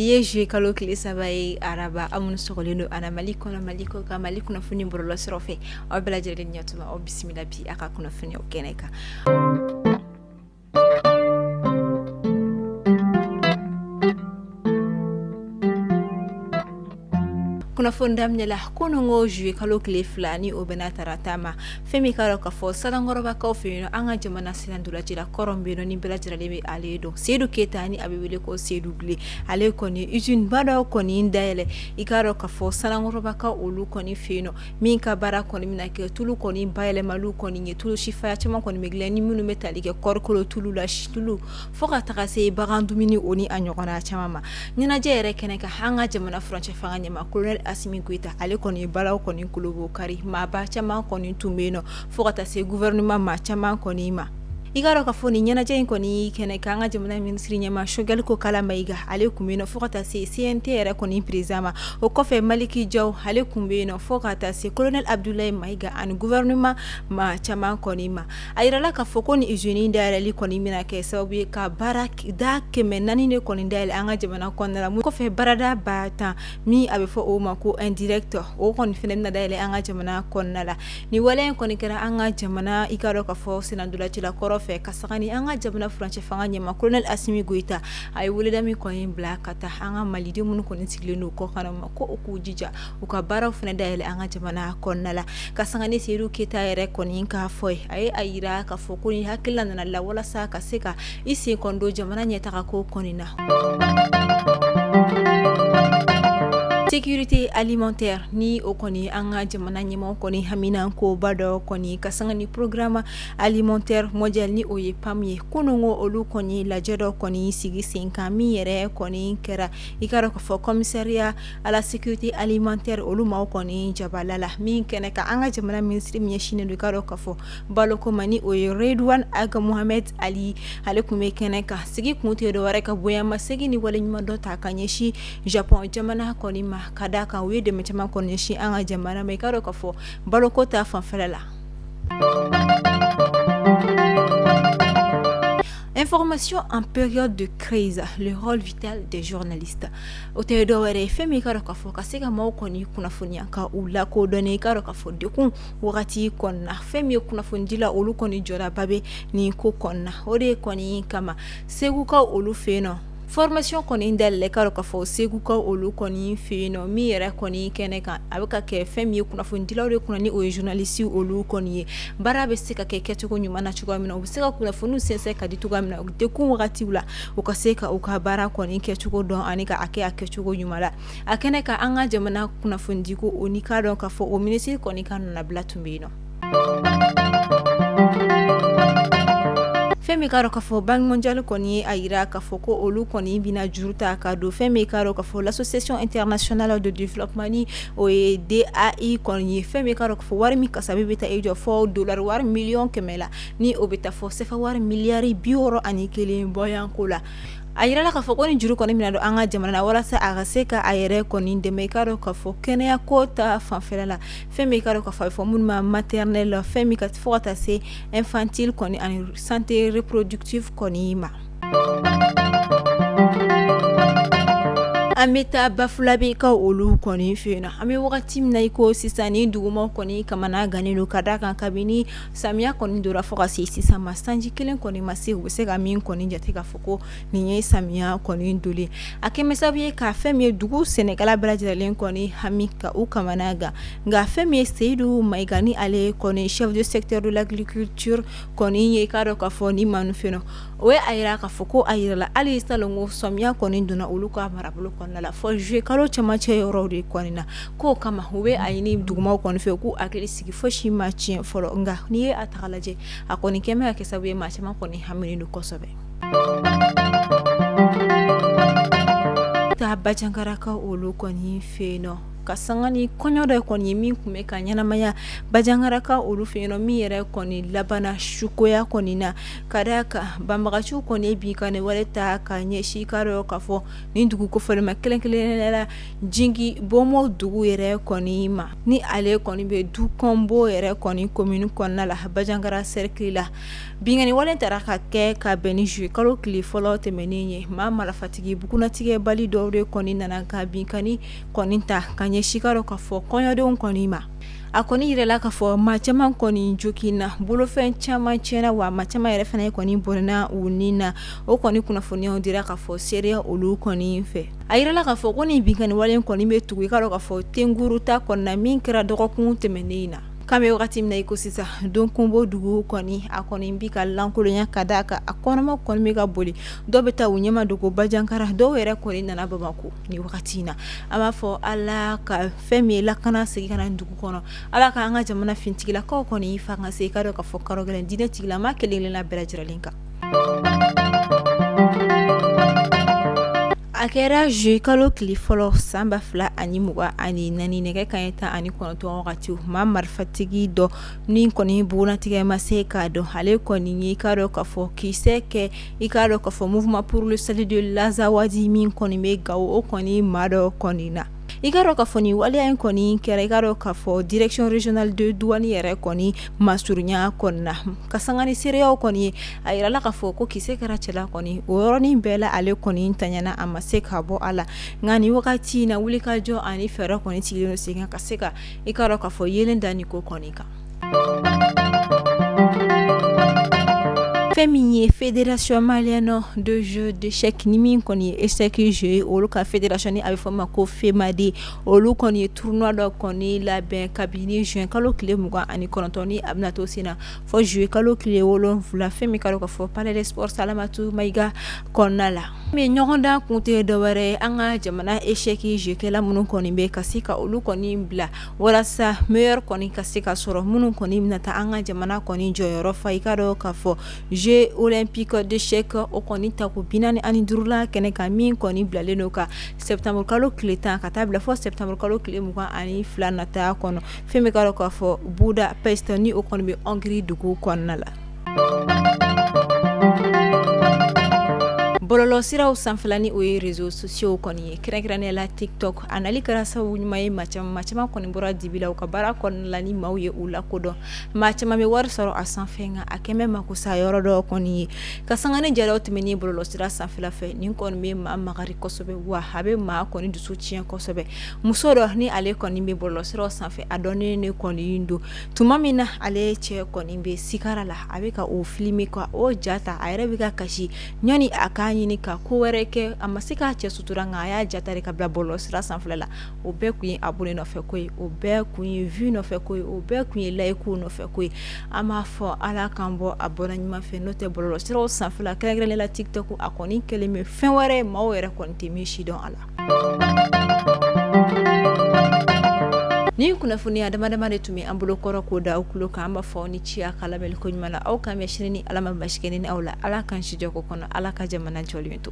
Bi ye juillet kalo tile 3 ye, araba. Aw minnu sɔgɔlen don an na Mali kɔnɔ, Mali kɔ kan, Mali kunnafoni bɔlɔlɔ sɔrɔ fɛ, aw bɛɛ lajɛlen ni ɲatuma, aw bisimila bi a ka kunnafoniyaw kɛnɛ kan. Kunnafoni daminɛ la, kununko juillet kalo tile 2, ni o bɛnna tarata ma, fɛn min k'a dɔn k'a fɔ Sanankɔrɔbakaw fɛ yen, an ka jamana sennantolacila kɔrɔ bɛ yen ni bɛɛ lajɛlen bɛ ale dɔn, Seyidu Keyita, ni a bɛ wele ko Seyidu Bilen, ale kɔni usine ba dɔ kɔni dayɛlɛ, i k'a dɔn k'a fɔ Sanankɔrɔbakaw olu kɔni fɛ yen, min ka baara kɔni bɛna kɛ tulu kɔni bayɛlɛmali kɔni ye. Tulu sifaya caman kɔni bɛ dilan ni minnu bɛ tali kɛ kɔɔrikolo tulu la, situlu, fo ka taga se bagan dumuni o ni a ɲɔgɔnna caman ma. Ɲɛnajɛ yɛrɛ kɛnɛ kan, an ka jamana furancɛ fanga ɲɛmaa Colonel Asimi Goyita, ale kɔni ye balaw kɔni kolobo kari. Maaba caman kɔni tun bɛ yen nɔ, fo ka taa se gouvernement maa caman kɔni ma. I k'a dɔn k'a fɔ nin ɲɛnajɛ in kɔni kɛnɛ kan, an ka jamana minisiri ɲɛmaa Choguel Kokala Mayiga, ale tun bɛ yen nɔ, fo ka taa se CNT yɛrɛ kɔni président ma. O kɔfɛ, Maliki Jaw, ale tun bɛ yen nɔ, fo ka taa se Colonel Abdoulaye Mayiga ani gouvernement maa caman kɔni ma. A yirala k'a fɔ ko nin usine dayɛlɛli kɔni bɛna kɛ sababu ye ka baara da 400 de kɔni dayɛlɛ an ka jamana kɔnɔna la. Kɔfɛ, baarada 10 000 min a bɛ fɔ o ma ko indirect, o kɔni fana bɛna dayɛlɛ an ka jamana kɔnɔna la. Nin waleya in kɔni kɛra an ka jamana, i k'a dɔn k'a fɔ sennantolacila kɔrɔ fɛ, ka sanga ni an ka jamana furancɛ fanga ɲɛmaa Colonel Asimi Goyita, a ye weleda min kɔni bila ka taa an ka maliden minnu kɔni sigilen don kɔkan ma, ko u k'u jija u ka baaraw fana dayɛlɛ an ka jamana kɔnɔna la. Ka sanga ni Seyidu Keyita yɛrɛ kɔni k'a fɔ ye, a ye a yira k'a fɔ ko nin hakilila nana la walasa ka se ka i sen kɔni don jamana ɲɛtaga ko kɔni na. Sécurité alimentaire, ni o kɔni an ka jamana ɲɛmaaw kɔni hamina koba dɔ kɔni, ka sanga ni programme alimentaire mondial, ni o ye PAM ye, kununko olu kɔni lajɛ dɔ kɔni sigi sen kan, min yɛrɛ kɔni kɛra, i k'a dɔn k'a fɔ commissariat à la sécurité alimentaire olu maaw kɔni jabala la. Min kɛnɛ kan, an ka jamana minisiri min ɲɛsinnen don, i k'a dɔn k'a fɔ baloko ma, ni o ye Redouane Ag Mohamed Ali, ale tun bɛ kɛnɛ kan. Sigi kun tɛ dɔwɛrɛ ka bonyamasegin ni waleɲuman dɔ ta ka ɲɛsin Japon jamana kɔni ma, ka d'a kan u ye dɛmɛ caman kɔni ɲɛsin an ka jamana ma, i k'a dɔn k'a fɔ baloko ta fanfɛla la. Information en période de crise, le rôle vital des journalistes. O tɛ dɔwɛrɛ ye, fɛn min k'a dɔn k'a fɔ ka se ka maaw kɔni kunnafoniya ka u lakodɔn, i k'a dɔn k'a fɔ degun wagati kɔnɔna, fɛn min ye kunnafonidila olu kɔni jɔdaba bɛ nin ko kɔnɔna. O de kɔni kama, Segukaw olu fɛ yen nɔ, formation kɔni dayɛlɛla, k'a dɔn k'a fɔ Segukaw olu kɔni fɛ yen nɔ, min yɛrɛ kɔni kɛnɛ kan, a bɛ ka kɛ fɛn min ye kunnafonidilaw de kunna, ni o ye journaliste olu kɔni ye, baara bɛ se ka kɛ kɛcogo ɲuman na cogoya min na, u bɛ se ka kunnafoniw sɛnsɛn ka di cogoya min na degun wagatiw la, u ka se ka u ka baara kɔni kɛcogo dɔn ani ka a kɛ a kɛcogo ɲuman la. A kɛnɛ kan, an ka jamana kunnafonidiko o ni k'a dɔn k'a fɔ o minisiri kɔni ka nɔnabila tun bɛ yen nɔ. Fɛn min k'a dɔn k'a fɔ Banque mondiale kɔni ye a jira k'a fɔ ko olu kɔni bɛna juru ta ka don fɛn min k'a dɔn k'a fɔ l'Association internationale de développement, ni o ye DAI kɔni ye, fɛn min k'a dɔn k'a fɔ wari min kasabi bɛ taa i jɔ fɔ dollar wari miliyɔn 100 la, ni o bɛ taa fɔ sefa wari miliyari 61 bɔyanko la. A yirala k'a fɔ ko ni juru kɔni bɛna don an ka jamana na walasa a ka se ka a yɛrɛ kɔni dɛmɛ, i k'a dɔn k'a fɔ kɛnɛya ko ta fanfɛla la, fɛn min k'a dɔn k'a fɔ a bɛ fɔ minnu ma maternelle la, fɛn min ka fo ka taa se infantile kɔni ani santé reproductive kɔni ma. An bɛ taa Bafulabekaw olu kɔni fɛ yen. An bɛ wagati min na i ko sisan, ni dugumaw kɔni kamana gannen don, ka d'a kan kabini samiya kɔni donna fo ka se sisan ma, sanji kelen kɔni ma se u bɛ se ka min kɔni jate k'a fɔ ko nin ye samiya kɔni donlen. A kɛlen sababu ye ka fɛn min ye dugu sɛnɛkɛla bɛɛ lajɛlen kɔni hami ka u kamana gan. Nka fɛn min ye Seyidu Mayiga, ni ale kɔni chef de secteur de l'agriculture kɔni ye, k'a dɔn k'a fɔ ni maa fɛ, o ye a jira k'a fɔ ko a yirala hali salon ko samiya kɔni donna olu ka marabolo kɔnɔna la fɔ juillet kalo cɛmancɛ yɔrɔw de kɔni na. K'o kama, u bɛ a ɲini dugumaw kɔni fɛ k'u hakili sigi, fosi ma tiɲɛ fɔlɔ. Nka n'i ye a ta lajɛ, a kɔni kɛlen bɛ ka kɛ sababu ye maa caman kɔni haminen don kosɛbɛ. Taa Bajangarakaw olu kɔni fɛ yen nɔ. Ka sanga ni kɔɲɔ dɔ kɔni ye min tun bɛ ka ɲɛnamaya Bajangaraka olu fɛ yen min yɛrɛ kɔni labanna sukoya kɔni na, ka d'a kan banbagaciw kɔni ye binkanni wale ta ka ɲɛsin i k'a dɔn k'a fɔ nin dugu kofɔlen ma, kɛrɛnkɛrɛnnenya la Jingi-Bomo dugu yɛrɛ kɔni ma, ni ale kɔni bɛ Dukɔnbo yɛrɛ kɔni commune kɔnɔna la, Bajangara cercle la. Binkanni wale taara ka kɛ ka bɛn ni juillet kalo tile fɔlɔ tɛmɛnen ye. Maa marifatigi bugunnatigɛbali dɔw de kɔni nana ka binkanni kɔni ta ka ɲɛsin i k'a dɔn k'a fɔ kɔɲɔdenw kɔni ma. A kɔni yirala k'a fɔ maa caman kɔni joginna, bolofɛn caman tiɲɛna, wa maa caman yɛrɛ fana kɔni bɔnɛna u ni na. O kɔni kunnafoniyaw dira k'a fɔ seereya olu kɔni fɛ. A yirala k'a fɔ ko nin binkanni wale kɔni bɛ tugu i k'a dɔn k'a fɔ tenkuru ta kɔni na min kɛra dɔgɔkun tɛmɛnen in na. K'an bɛ wagati min na i ko sisan, Donkunbo dugu kɔni a kɔni bɛ ka lankolonya ka d'a kan a kɔnɔma kɔni bɛ ka boli, dɔw bɛ taa u ɲɛma dogo Bajankara, dɔw yɛrɛ kɔni nana Bamakɔ nin wagati in na. An b'a fɔ Ala ka fɛn min ye lakana segin ka na dugu kɔnɔ, Ala ka an ka jamana finitigilakaw kɔni fanga se i k'a dɔn k'a fɔ karogɛlɛn diinɛ tigilama kelen kelenna bɛɛ lajɛlen kan. A kɛra juillet kalo tile fɔlɔ san 2024 nɛgɛ kanɲɛ 19 wagati, maa marifatigi dɔ min kɔni bugunnatigɛ ma se k'a dɔn, ale kɔni ye i k'a dɔn k'a fɔ kisɛ kɛ i k'a dɔn k'a fɔ Mouvement pour le salut de l'Azawad min kɔni bɛ Gawo, o kɔni maa dɔ kɔni na. I k'a dɔn k'a fɔ nin waleya in kɔni kɛra i k'a dɔn k'a fɔ direction régionale de douane yɛrɛ kɔni masurunya kɔni na, ka sanga ni seereyaw kɔni ye. A yirala k'a fɔ ko kisɛ kɛra cɛ la kɔni o yɔrɔnin bɛɛ la, ale kɔni tanyana, a ma se ka bɔ a la. Nka nin wagati in na, wulikajɔ ani fɛɛrɛ kɔni sigilen don sen kan ka se ka i k'a dɔn k'a fɔ yeelen da nin ko kɔni kan. Fɛn min ye Fédération malienne de jeu d'échec ni min kɔni ye échec jeu ye, olu ka fédération ni a bɛ fɔ ma ko FEMADE, olu kɔni ye tournoi dɔ kɔni labɛn kabini juin kalo tile 29, ni a bɛna to sen na fɔ juillet kalo tile 7, fɛn min k'a dɔn k'a fɔ Palais des Sports Salamatu Mayiga kɔnɔna la. Mais ɲɔgɔndan kun tɛ dɔwɛrɛ ye, an ka jamana échec jeu kɛla minnu kɔni bɛ ka se ka olu kɔni bila walasa meilleur kɔni ka se ka sɔrɔ, minnu kɔni bɛna taa an ka jamana kɔni jɔyɔrɔ fa i k'a dɔn k'a fɔ Jeux olympiques d'échec o kɔni tako 45nan kɛnɛ kan, min kɔni bilalen don ka septembre kalo tile 10 ka taa bila fɔ septembre kalo tile 22 nata kɔnɔ, fɛn min k'a dɔn k'a fɔ Budapest ni o kɔni bɛ Hongrie dugu kɔnɔna la. Bɔlɔlɔsiraw sanfɛla ni o ye réseaux sociaux kɔni ye, kɛrɛnkɛrɛnnenya la TikTok, a nali kɛra sababu ɲuman ye, maa caman kɔni bɔra dibi la u ka baara kɔnɔna la ni maaw ye u lakodɔn. Maa caman bɛ wari sɔrɔ a sanfɛ, nka a kɛmɛ mako sa yɔrɔ dɔ kɔni ye ka sanga ni jaraw tɛmɛnen bɔlɔlɔsira sanfɛla fɛ. Nin kɔni bɛ maa makari kosɛbɛ, wa a bɛ maa kɔni dusu tiɲɛ kosɛbɛ. Muso dɔ ni ale kɔni bɛ bɔlɔlɔsiraw sanfɛ, a dɔnnen de kɔni don. Tuma min na ale cɛ kɔni bɛ sigara la, a bɛ ka o filmer ka o ja ta, a yɛrɛ bɛ ka kasi. Ɲɔni a k'a ɲini ka ko wɛrɛ kɛ, a ma se k'a cɛ sutura, nka a y'a ja ta de ka bila bɔlɔlɔsira sanfɛla la. O bɛɛ kun ye abonné nɔfɛ ko ye, o bɛɛ kun ye vue nɔfɛ ko ye, o bɛɛ kun ye like nɔfɛ ko ye. An b'a fɔ Ala k'an bɔ a bɔra ɲuman fɛ, n'o tɛ bɔlɔlɔsiraw sanfɛla, kɛrɛnkɛrɛnnenya la TikTok, a kɔni kɛlen bɛ fɛn wɛrɛ ye, maaw yɛrɛ kɔni tɛ min si dɔn a la. Nin kunnafoniya dama dama de tun bɛ an bolo kɔrɔ k'o da aw tulo kan. An b'a fɔ aw ni ce a ka lamɛnni ko ɲuman na. Aw k'an bɛn sini ni Ala ma basi kɛ ne ni aw la. Ala k'an si jɔ ko kɔnɔ, Ala ka jamana jɔlen to.